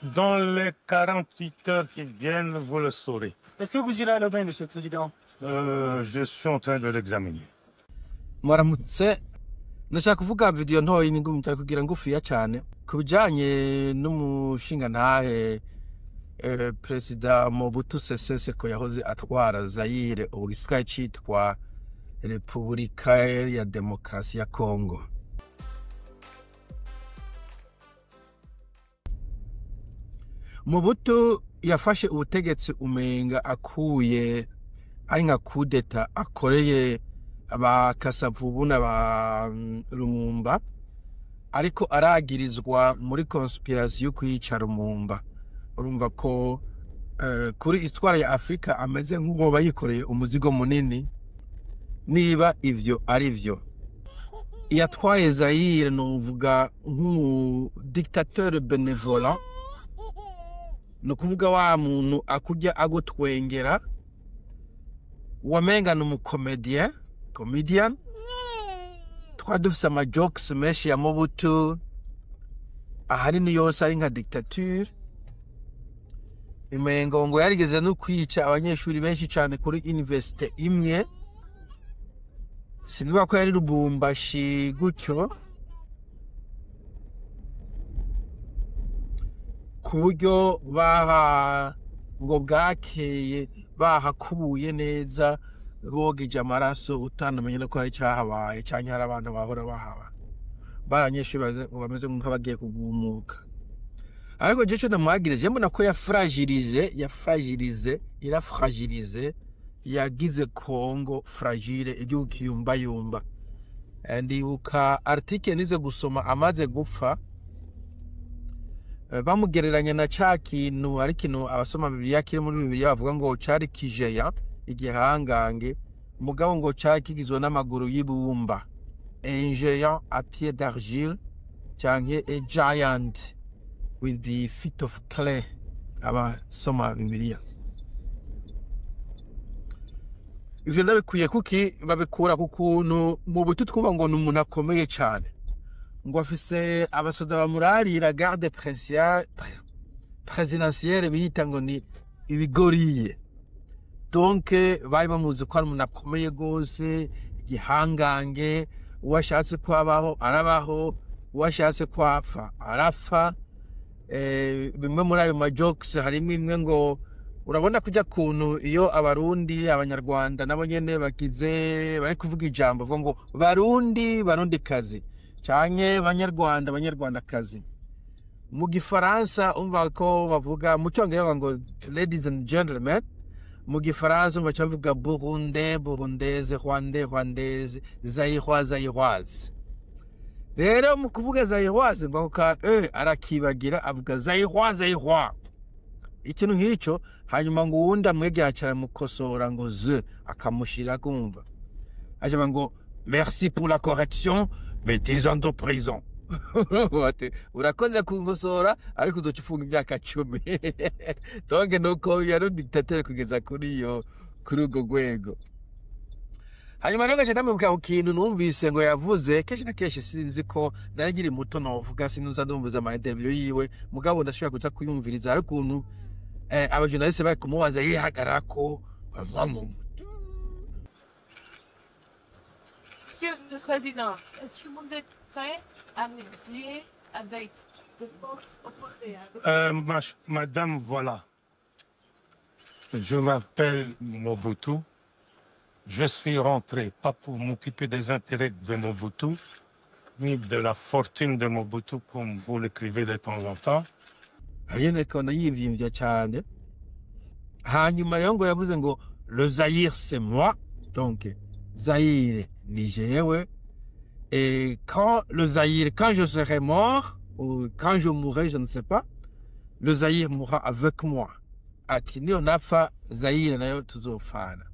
Dans les 48 heures qui viennent, vous le saurez. Est-ce que vous irez à Lomé, monsieur le Président? Je suis en train de l'examiner. Mwaramutse. Ndashaka kuvuga video ntoyi nitari kugira ngufiya cane ku bijanye n'umushingantahe Perezida Mobutu Sese Seko yahoze atwara Zaire, ubu gisigaye citwa Repubulika ya Demokarasi ya Kongo. Mobutu yafashe ubutegetsi umenga akuye ari nka kudeta akoreye aba Kasavubu na ba Lumumba, ariko aragirizwa muri conspiration yo kwica Lumumba. Urumva ko kuri histoire ya Afrika ameze nk'uwo yikoreye umuzigo munini, niba ivyo ari vyo. Yatwaye Zaire novuga nk'umu dictateur benevolent, ni ukuvuga wa muntu akujya agutwengera, wamenga ni umukomedien, comedian. Twari dufise ama jokes menshi ya Mobutu, ahanini yose ari nka dictature. Imengo ngo yarigeze no kwica abanyeshuri benshi cane kuri universite imwe, sinibuka ko yari Lubumbashi gutyo, ku buryo baha ngo bwakeye bahakubuye neza, bogeje amaraso utanamenye ko hari icahabaye canke hari abantu bahora bahaba, bari abanyeshuri bameze nk'abagiye kugumuka. Ariko je ico namwagirije, je mbona ko yafragilize, irafragilize, yagize Congo fragile, igihugu kiyumbayumba. Ndibuka article nize gusoma amaze gupfa, bamugereranya na ca kintu, ari kintu abasoma Bibiliya kiri muri Bibiliya bavuga ngo cari kijeya, igihangange, mugabo ngo cari kigizwe n'amaguru y'ibumba, un géant à pied d'argile canke a giant with the feet of clay, abasoma Bibiliya. Ivyo ndabikuye kuki babikura ku kuntu mu butu twumva ngo ni umuntu akomeye cane, ngo afise abasoda bamurarira garde presidentielle biyita ngo ni ibigoriye. Donc bari bamuzi ko ari umuntu akomeye gose, igihangange, uwashatse ko abaho arabaho, uwashatse ko apfa arapfa. Bimwe muri ayo ma jokes harimo imwe ngo urabona kujya kuntu iyo abarundi abanyarwanda nabo nyene bagize bari kuvuga ijambo bavuga ngo barundi barundikazi canke banyarwanda banyarwandakazi. Mu gifaransa umva ko bavuga, mu congereza bavuga ngo ladies and gentlemen, mu gifaransa umva bavuga burundais burundaise, rwandais rwandaise, zaïrois zaïroise. Rero mu kuvuga zaïroise ngo ka arakibagira avuga zaïrois zaïrois, ikintu nk'ico. Hanyuma ngo uwundi amwegera aramukosora ngo z akamushira kumva, ajavuga ngo merci pour la correction mais 10 ans de prison. Urakoze kunkosora ariko uzoca ufunga imyaka 10. Donc nuko yari dictateur kugeza kuri iyo, kuri urwo rwego. Hanyuma rero ngaca ndamwibuka ku kintu numvise ngo yavuze kenshi na kenshi, sinzi ko nari nkiri muto novuga, sinuza ndumviza ama interview yiwe, mugabo ndashobora kuza kuyumviriza. Ariko ukuntu abajournaliste bari kumubaza yihagarara ko Monsieur le Président, est-ce que vous êtes prêt à négocier avec des forces opposées? Madame, voilà. Je m'appelle Mobutu. Je suis rentré, pas pour m'occuper des intérêts de Mobutu, ni de la fortune de Mobutu, comme vous l'écrivez de temps en temps. Nyene kona yivimvya cane. Hanyuma rero ngo yavuze ngo le Zaïre c'est moi, donc Zaïre ni jewe, et quand le Zaïre, quand je serai mort ou quand je mourrai, je ne sais pas, le Zaïre mourra avec moi. Ati niyo napfa Zaïre nayo tuzopfana,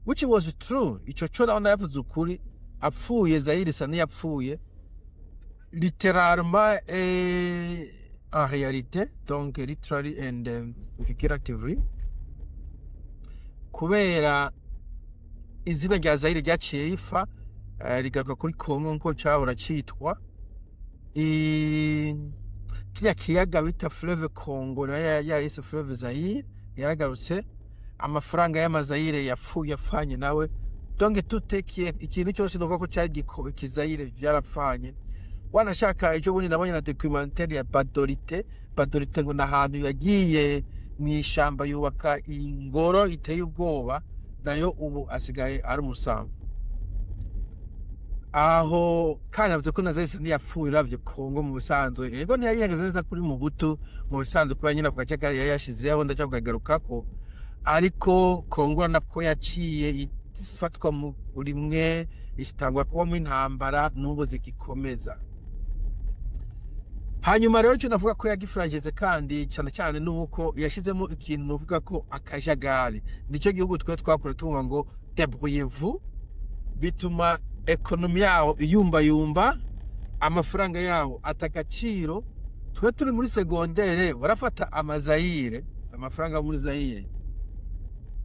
which was true. Ico co naho yavuze ukuri, apfuye Zaïre isa n'iyapfuye littéralement et en réalité, donc literally and figuratively, kubera izina rya Zaire ryaciye rifa, rigaruka kuri Kongo nko cahora citwa. Kirya kiyaga bita Fleuve Congo nayo yayise Fleuve Zaire yaragarutse. Amafaranga y'amazayire yapfuye apfanye nawe. Donc tout ikintu cyose novuga ko cyari ikizayire vyarapfanye. Wanashaka ejo bundi nabonye na documentaire ya Gbadolite. Gbadolite ngo n'ahantu yagiye mw'ishamba yubaka ingoro iteye ubwoba, nayo ubu asigaye ari umusambo aho. Kandi avuze ko na Zahise ntiyapfuye. Uravye Kongo mu busanzwe, yego, ntiyari neza kuri Mobutu mu busanzwe, kuba nyine ako gace kari yari yashizeho, ndaca kugagarukako. Ariko Kongo urabona ko yaciye ifatwa mu rimwe, itangwa kubamo intambara n'ubu zigikomeza. Hanyuma rero icyo navuga ko yagifurageze kandi cyane cyane ni uko yashyizemo ikintu nuvuga ko akajagari. Nicyo gihugu twe twakora tuvuga ngo débrouillez-vous, bituma économie yawo iyumbayumba, amafaranga yawo ata agaciro. Twe turi muri secondaire barafata amazayire, amafaranga yo muri Zayire,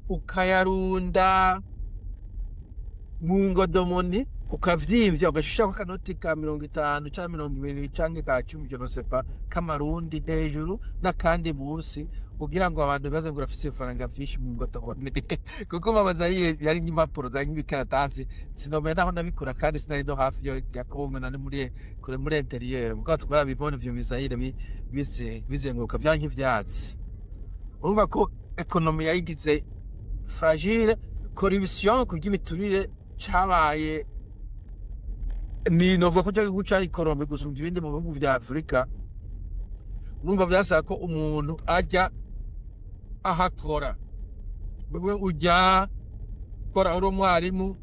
ukayarunda mu ngodomoni, ukavyimvya, ugashishako akanoti ka 50 canke 20 canke ka 10, je ne sais pas, k'amarundi hejuru n'akandi munsi, kugira ngo abantu baze ngo urafise ibifaranga vyinshi mu ngodomoni, kuko mama Zayire yari nk'impapuro zari nk'ibikaratasi. Sinomenya naho nabikura, kandi sinari no hafi yo ya Kongo, nari muri kure muri intérieur. Mugabo twarabibona ivyo mizayire bizenguruka vyari nk'ivyatsi. Urumva ko économie yayigize fragile, corruption, kurya ibiturire cabaye ni novuga ko cyo gihugu cari corrompu gusumba ibindi mu bihugu vya Afurika. Urumva vyasaba ko umuntu ajya ahakora. Wewe ujya kora uri umwarimu,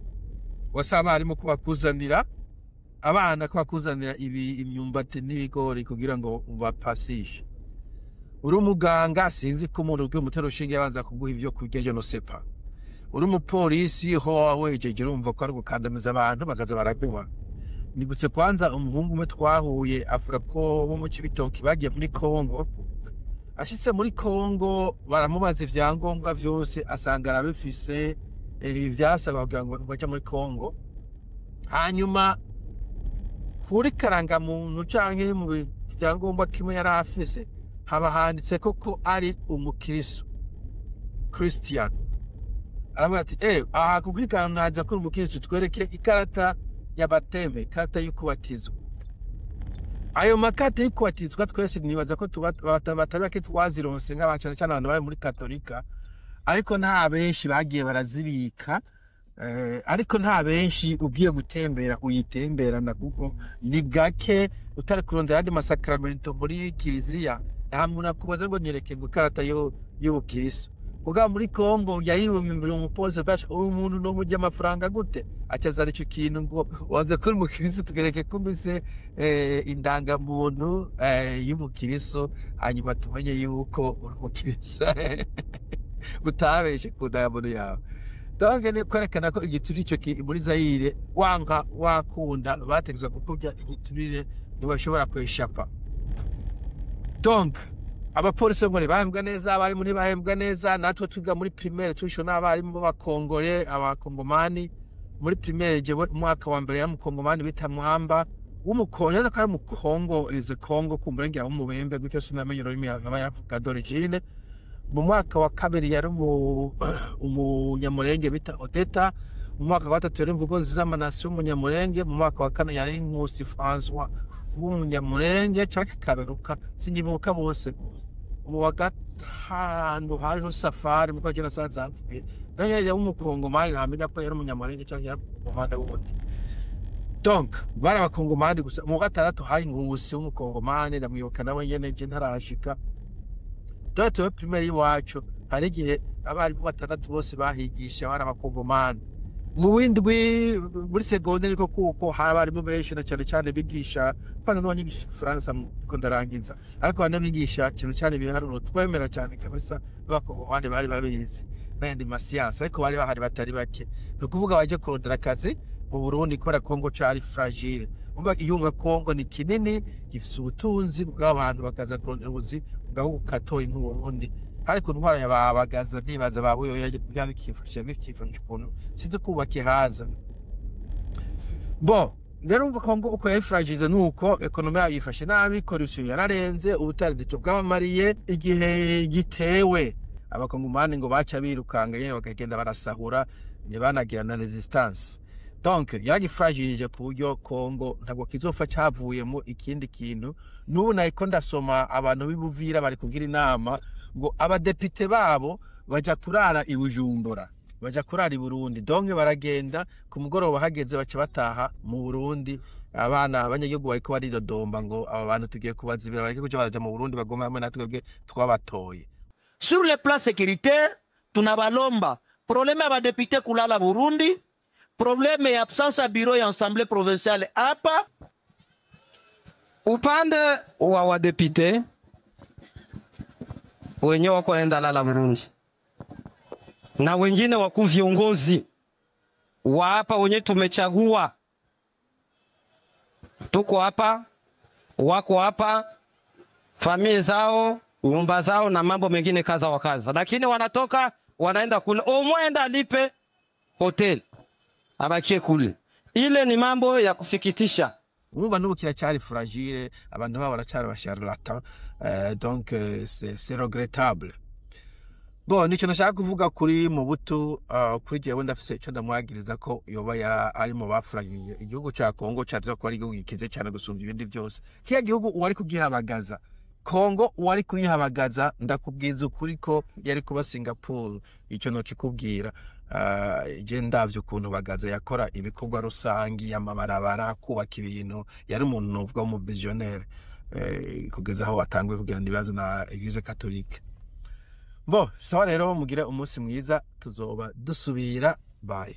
wasaba abarimu ko bakuzanira abana, ko bakuzanira ibi imyumbati n'ibigori kugira ngo ubapasishe. Uri umuganga, sinzi ko umuntu ugiye umutera urushinge yabanza kuguha ivyo kurya, je ne sais pas. Uri umupolisi ho wejeje, urumva ko ari gukandamiza abantu, bakaza baraguha. Nibutse kwanza umuhungu umwe twahuye avuga ko bo mu Cibitoki bagiye muri Kongo. Ashitse muri Kongo baramubaza ivyangombwa vyose, asanga arabifise, ivyasaba kugira ngo baje muri Kongo. Hanyuma kuri karangamuntu canke mu vyangombwa kimwe yari afise haba handitse ko ari umukristo, Christian. Aravuga ati: "Aha kugira naza ko uri umukristo, twereke ikarata ya baptême, ikarata y'ukubatizwa." Ayo makarata y'ukubatizwa twese nibaza ko batari bake twazironse, nk'abacana cyane abantu bari muri Katolika, ariko nta benshi bagiye barazibika. Ariko nta benshi ugiye gutembera uyitemberana, kuko ni gake utari kurondera ayandi masakramento muri kiliziya. Nta muntu akubaza ngo nyereke ngo ikarata y'ubukristo. Mugabo muri Kongo yayibumvira umupolisi bwacu, uyu muntu no murya amafaranga gute acazana ico kintu ngo wanze kuri umukristo, tugereke kumbise indangamuntu y'ubukristo, hanyuma tumenye yuko uri umukristo utabeshe ku ndangamuntu yawe. Donc ni kwerekana ko igiturire ico muri Zaire, wanka wakunda, bategerezwa kukurya igiturire, ntibashobora kweshapa. Donc abapolisi ngo ntibahembwa neza, abarimu ntibahembwa neza. Natwe twiga muri primaire tuisho n'abarimu b'abakongore, abakongomani. Muri primaire jewe umwaka wa mbere yari umukongomani bita Mwamba w'umukongo, ko ari umukongo ize Kongo kumburengera w'umubembe gutyo, sinamenye ururimi yaba yaravuga d'origine. Mu mwaka wa kabiri yari umunyamurenge bita Odeta. Mu mwaka wa gatatu yari Mvugo Nziza Manasi w'umunyamurenge. Mu mwaka wa kane yari Nkusi François w'umunyamurenge canke Kaberuka, sinyibuka bose. Mu wa gatanu hariho Safari, muko agenda asanze apfuye, nayo yari w'umukongomani, ntamenya ko yari umunyamurenge canke yari umukongomani wundi. Donc bari abakongomani gusa. Mu wa gatandatu hari Nkusi w'umukongomani, ndamwibuka nawe nyene je ntarashika. Dore tuwe primaire iwacu hari igihe abarimu batandatu bose bahigisha bari abakongomani. Mu windwi muri secondaire niko kuko hari abarimu benshi, na cyane cyane bigisha kwanza n'abanyigisha Igifaransa, ko ndarangiza, ariko hari n'abigisha cyane cyane ibiharuro twemera cyane kabisa b'abakongomani bari babizi n'ayandi masiyansi, ariko bari bahari batari bake. Ni ukuvuga baje kurondera akazi mu Burundi kubera Kongo cari fragile. Umva iyunga Kongo ni kinini, gifise ubutunzi bw'abantu, bakaza kurondera ubuzi mu gahugu gatoyi nk'Uburundi. Ariko intwara ya ba Bagaza, ntibaza ba Buyoya, byari bikifashe bikifashe ukuntu sinzi kubaka ihaza. Bon. Rero umva, Kongo uko yayifragilize, nuko économie yayo yifashe nabi, corruption yararenze, ubutare ntacyo bwabamariye. Igihe gitewe, abakongomani ngo baca birukanga nyene, bakagenda barasahura, ntibanagira na résistance. Donc yaragifragilije ku buryo Kongo ntabwo kizofa cavuyemo ikindi kintu. N'ubu nariko ndasoma abantu b'i Buvira bari kugira inama ngo abadepite babo baja kurara i Bujumbura, baja kurara i Burundi. Donc baragenda ku mugoroba, hageze baca bataha mu Burundi. Abana abanyagihugu bariko baridodomba ngo aba bantu tugiye kubazibira, bareke kuja baraja mu Burundi, bagome hamwe natwebwe twabatoye. Sur le plan sécuritaire, tunabalomba problème ya badéputés kulala Burundi, problème ya absence ya bureau ya assemblée provinciale hapa. Upande wa wadéputés wenyewe wako enda lala Burundi na wengine wakuu viongozi wa hapa wenye tumechagua, tuko hapa, wako hapa, familia zao, nyumba zao na mambo mengine kaza wa kaza, lakini wanatoka wanaenda kule, omwenda alipe hôtel abakie kule. Ile ni mambo ya kusikitisha. Urumva n'ubu kiracyari fragile, abantu babo baracyari abacharlatan, donc c'est regrettable. Bon, nico nashaka kuvuga kuri Mobutu. Kuri jewe ndafise ico ndamwagiriza ko yoba ya ari mu bafragilije igihugu ca Kongo. Caza kuba ari igihugu gikize cyane gusumba ibindi byose. Kiya gihugu uwari kugihabagaza, Kongo uwari kuyihabagaza, ndakubwiza ukuri ko yari kuba Singapore. Ico nokikubwira. Je ndavye ukuntu Bagaza yakora ibikorwa rusangi, amabarabara, kubaka ibintu, yari umuntu novuga mu visionnaire, kugeza aho watanguye kugirana ibibazo na Église catholique. Bo sawa rero, mugire umunsi mwiza, tuzoba dusubira. Bye.